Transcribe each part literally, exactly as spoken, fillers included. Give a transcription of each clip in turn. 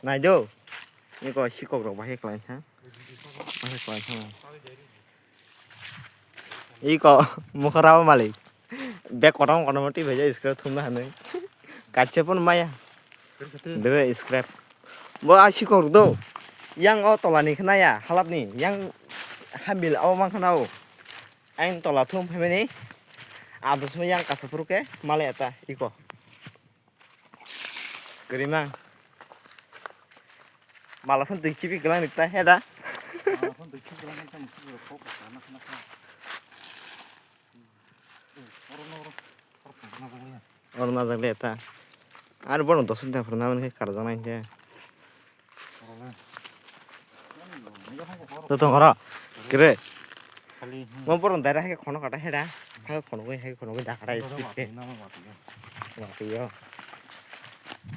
Nai do. Iko sikok rok bahai klai kha. Bahai klai kha. Iko mukha rao malik. Bek kotom kotom twi bai scrap thumna hanwi. Kaisa phano maya. Bebe scrap. Bo a sikok do. Yang o tola ni khna ya, halap ni. Yang hambil o mang khna o. Ang tola thum phaimani. Abosmo yang kasa phuru khe male eta iko. Kwrwimang. Mala phano twi khibi kwlangni ta he da. Mala phano twi khibi kwlangni ta musugo kok ka na khna kha. Oro no oro. Oro phano na jagli ya. Oro na jagli ya ta. Ar bono dos ta phano na mani khe karjak nai khe. Oro le. Totong oro. Kre. Khali, hmm. Mo borok daira hai khono kata heda. Hai khono goi, hai khono goi dakara. Oro speed ke. Watwi na mo watwi ya. Watwi yo.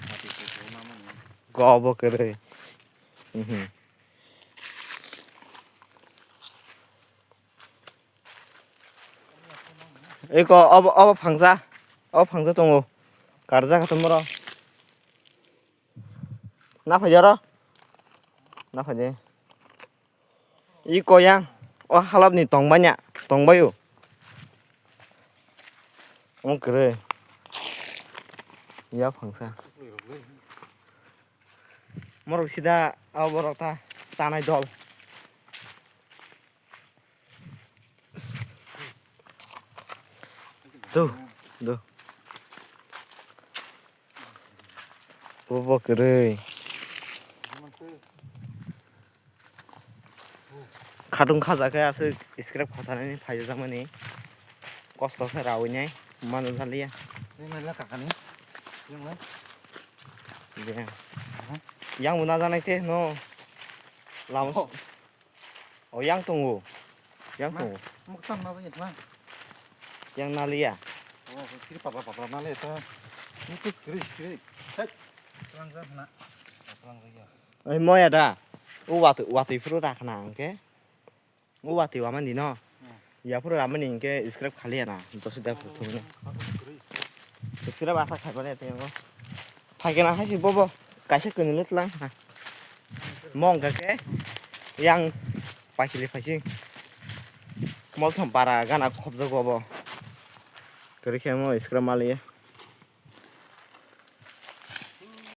Watwi ko ko na mo ni. Go bo kere. Mhm. Eko obo, obo phangsa. Obo phangsa tongo. Karjak hatom oro. Na phai oro. Na phai de. I koyang, o halap ni tong banya, tong bayo. Ong kre. Ya phangsa. Morok sida abo borok ta tanai dol. Do, do. Bo bo kwrwi. Khatung khaja khe aswk scrap khatanani phaijakmani kosto khe rawi nai mano jaliya. Nini le kakani. Nini le. Yang bo najanai khe no. Lama. Oh, yang tongo. Yang tongo. Muktam na bini ma. Yang naliya. Oh, kiri papa papa naliya ta. Ini tu kiri kiri. Hai. Pulang jam na. Pulang jam ya. Oi moya da. U watwi watwi phuru rakhna angke. U watwi wamani no. Ya phuru ramani angke scrap khali ana. Dosi da phuru thumna. Scrap asa khaibani atengo. Phaikena hai si bobo. Kaisa kwnwi le tlang. Mong ka khe yang paikili phaising. Moltham para gana khobjak bobo. Kwrwi khe mo scrap maliya.